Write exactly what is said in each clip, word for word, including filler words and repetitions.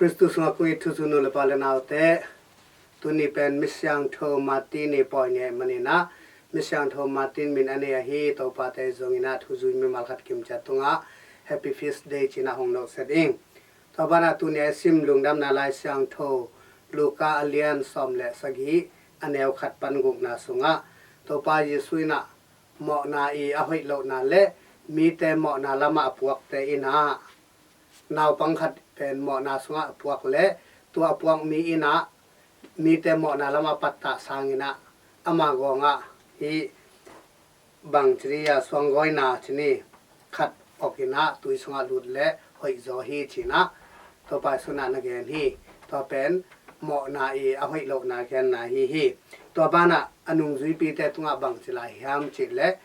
Khristu sungah kong it thuzui nu le pa le naute, tuni pen Misiangtho Martin i pawi ni ahih manin ah, Misiangtho Martin min a nei ahi topate zong in ah thuzui mimal khat kim ciat tungah Happy Feast Day ci-in ah hong nohset ing. Tua banah tuni a i sim Lungdamna Lai Siangtho Luka a lian sawm le sagih, a neu khat pan gukna sungah Topa Jesu in ah mawhna i a hoih lohna le mite mawhna lamah a puakte in ah, naupang khat pen mawhna sungah a puak le tua a puak mi in ah mite mawhna lamah pattah sangin ah, ama gawngah hih bang ci ni a, suanggawina ci ni, khat awk in ah tui sungah lut le hoih zaw hi ci-in ah Topa Jesu in ah na gen hi. Tua pen mawhna i a hoih lohna genna hi hi. Tua banah a nungzuipite tungah bang ci lai hiam cih leh,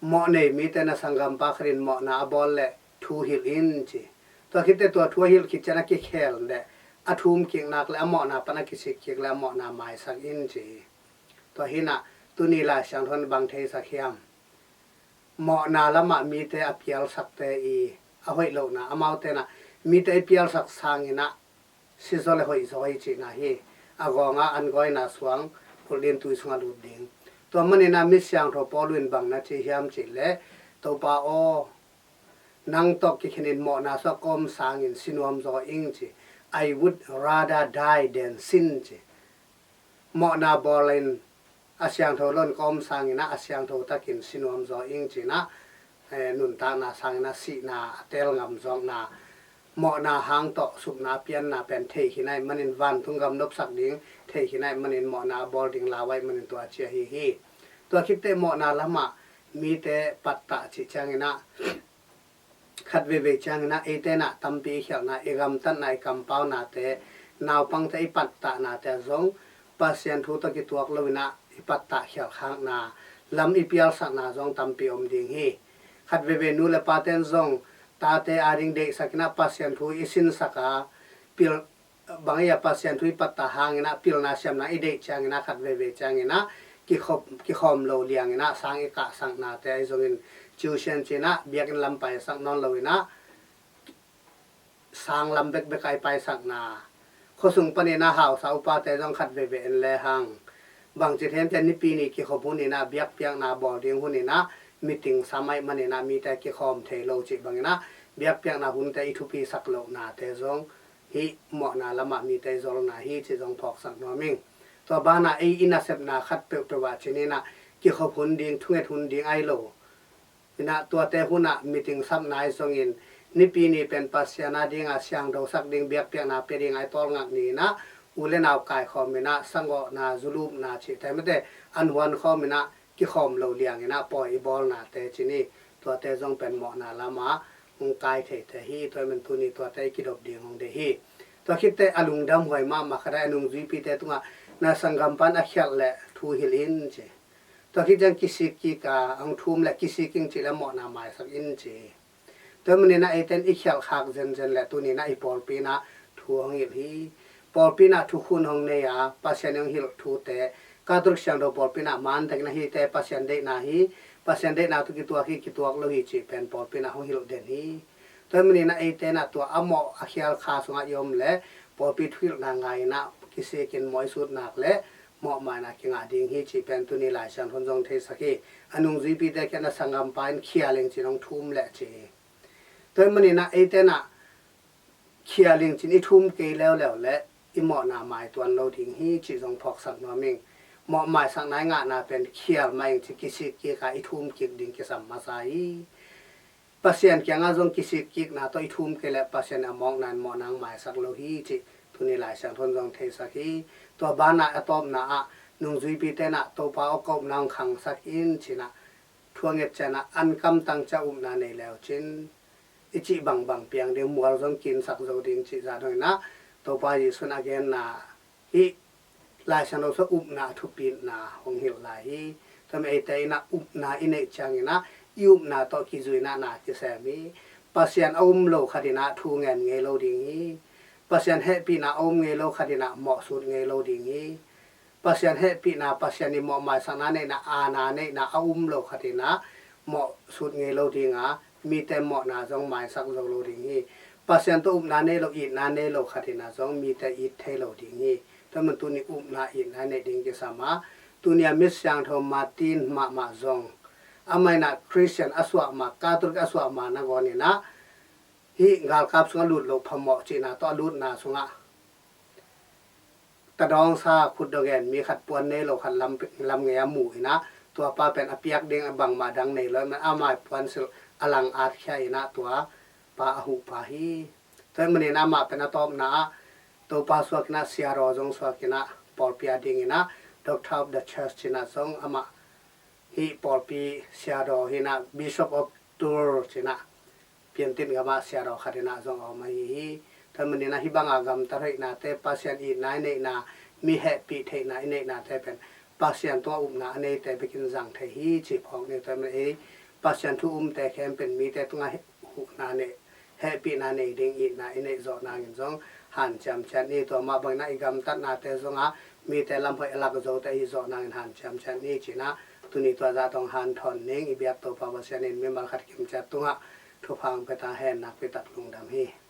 mawh nei mite na sanggampa khat in mawhna a bawl leh thu hilh in ci. Tua khit teh tua thu a hilh khit ciang a kikhel leh a thum kik nak leh a mawhna pan a kisik kik leh a mawhna maisak in ci. Tua hi-in ah tuni Lai Siangtho in bang theisak hiam? Mawhna lamah mite a pialsakte i a hoih lohna, amaute in ah mite i pialsak sangin ah si zaw le hoih zaw hi cihna hi. A gawngah an gawina suang kulh ding, tui sungah lut ding. Tua manin ah Misiangtho Paul in bang na ci hiam cih leh, Topa aw, nang tawh kikhen in mawhna sungah kawm sangin si nuam zaw ing ci. "I would rather die than sin," ci. Mawhna bawl in a siangtho lo in kawm sangin ah a siangtho takin si nuam zaw ing ci-in ah, eh, nuntakna sangin ah sihna a teel ngam zawkna, mawhna hang tawh supna a pianna pen thei khin ahih manin, vantung gam nopsak ding thei khin ahih manin, mawhna a bawl ding lau ahih manin tua a ci ahi hi. Tua khit teh mawhna lamah mite pattah cih ciangin ah, khat veivei ciangin ah eite in ah tampi i khialhna, i gamtatna, i kampaunate, naupangte i pattahnate ah zong Pasian thu tawh kituak lo in ah i pattah khialhkhakna, lam i pialsakna zong tampi om ding hi. Khat veivei nu le pate in zong tate ading deihsak in ah Pasian thu i sinsak a, pil bang i a Pasian thu i pattah hangin ah pilna siamna i deih ciangin ah, khat veivei ciangin ah kikhop, kikhawm lo liangin ah sang i kahsaknate ahi zongin, tuition ci-in ah biakinn lam paisak nawn lo in ah sang lam bekbek a i paisakna, khuasung panin ah hausa upate zong khat veivei en lehang, bangci thei hiam cih leh Nipi ni kikhop hun in ah, biakpiakna bawl ding hun in ah, meeting sam ahih manin ah mite kikhawm thei lo cih bangin ah biakpiakna hunte i thupisak lohnate zong hih mawhna lamah mite i zolna hi cih zong phawksak nuam ing. Tua banah ei i nasepna khat peuhpeuh ah ci-in ah, kikhop hun ding, thunget hun ding ahi lo in ah, tuate hun ah meeting sapna ahi zongin, Nipi ni pen Pasian ading a siangthosak ding, biakpiakna pia ding a i tawlngak ni in ah u le nau kaikhawm in ah sangawhna, zulupna cihte mite an huan khawm in ah kikhawm lo liangin ah pawi i bawlnate ci ni, tuate zong pen mawhna lamah hong kai theite hi. Tua ahih manin tuni tuate i kidop ding hong deih hi. Tua khit teh a lungdamhuai mahmah khat a, a nungzuipite tungah na sanggampa in a khialh leh thu hilh in ci. Tua khit ciang kisik kik a, hong thum leh kisik ing cih leh mawhna maisak in ci. Tua ahih manin ah eite in i khialhkhak zenzen leh tuni in ah i pawlpi in ah thu hong hilh hi. Pawlpi in ah thukhun hong nei a, Pasian in hong hilh thute, Catholic Siangtho Pawlpi in ah mantakin ah hihte Pasian deihna hi, Pasian deihna tawh kituak hi, kituak lo hi cih pen pawlpi in ah hong hilh den hi. Tua ahih manin ah eite in ah tua a mawh a khial kha sungah i om leh pawlpi thuhilhna ngai in ah kisikin mawh i sut nak leh mawhmaina kingah ding hi cih pen tuni Lai Siangtho in zong theisak hi. A nungzuipite kiangah na sanggampa in khial ing ci-in hong thum leh ci hi. Tua ahih manin ah eite in ah khial ing ci-in i thum kei leuleu leh i mawhna mai tuan lo ding hi cih zong phawksak nuam ing. Mawh maisakna i ngahna pen khial mah ing ci, kisik kik a i thum kik ding kisam masa hi. Pasian kiangah zong kisik kikna tawh i thum kei leh Pasian in a mawkna in mawhna hong maisak lo hi cih tuni Lai Siangtho in zong theisak hi. Tua banah a tawpna ah nungzuipite in ah Topa aw, ka upna hong khangsak in ci-in ah thu a nget ciangin ah an kamtang ciang upna nei leu cin i cih bangbang piang ding, mual zong kinsak zo ding cih zah dongin ah Topa Jesu in a genna hih Lai Siangtho sungah upna a thupitna hong hilh lai hi. Tua ahih manin eite in ah upna i neih ciangin ah i upna tawh kizui in ah na kisem hi. Pasian a um lo khat in ah thu ngen ngei lo ding hi. Pasian hehpihna a um ngei lo khat in ah mawh sut ngei lo ding hi. Pasian hehpihna, Pasian i mawh maisakna neihna, aana neihna a um lo khat in ah mawh sut ngei lo ding a, mite mawhna zong maisak zo lo ding hi. Pasian tawh upna nei lo, itna nei lo khat in ah zong mite it thei lo ding hi. Tua man tuni upna itna neih ding kisam a, tuni a mi siangtho Martin mahmah zong, amah in ah Christian a suah ma, Catholic a suah ma nangawn in ah hih galkap sungah lut loh phamawh cihna tawh a lutna sungah tadawngsa khutdawh gen mi khat puan nei lo khat lam, lam ngei a mu in ah, tua pa pen a piak ding a bangmah dang nei lo, man amah puan silh a lang at khia in ah tua pa a huh pa hi. Tua hi manin amah pen a tawpna ah Topa suak in ah, siadaw zong suak in ah, pawlpi a ding in ah Doctor of the Church ci in ah zong amah hih pawlpi siadaw hi in ah, Bishop of Tours ci in ah, Piantin gam ah siadaw khat in ah zong a om ahi hi. Tua hi manin ah hih bang a gamtat hoihnate, Pasian itna i neihna, mi hehpih theihna i neihnate pen Pasian tungah upna a neite bekin zang thei hi cih phawk ni. Tua hi manin ei Pasian thu umte khempeuh in mite tungah huhna nei, hehpihna nei ding itna i neih zawh nangin zong hanciam ciat ni. Tua mah bangin ah i gamtatnate zong ah mite lam hoih a lak zote i hih zawh nangin hanciam ciat ni ci in ah, tuni tua zah tawh hanthawn ning. I biak Topa Pasian in mimal khat kimciat tungah thupha hong pia ta hen. Nakpi tak lungdam hi.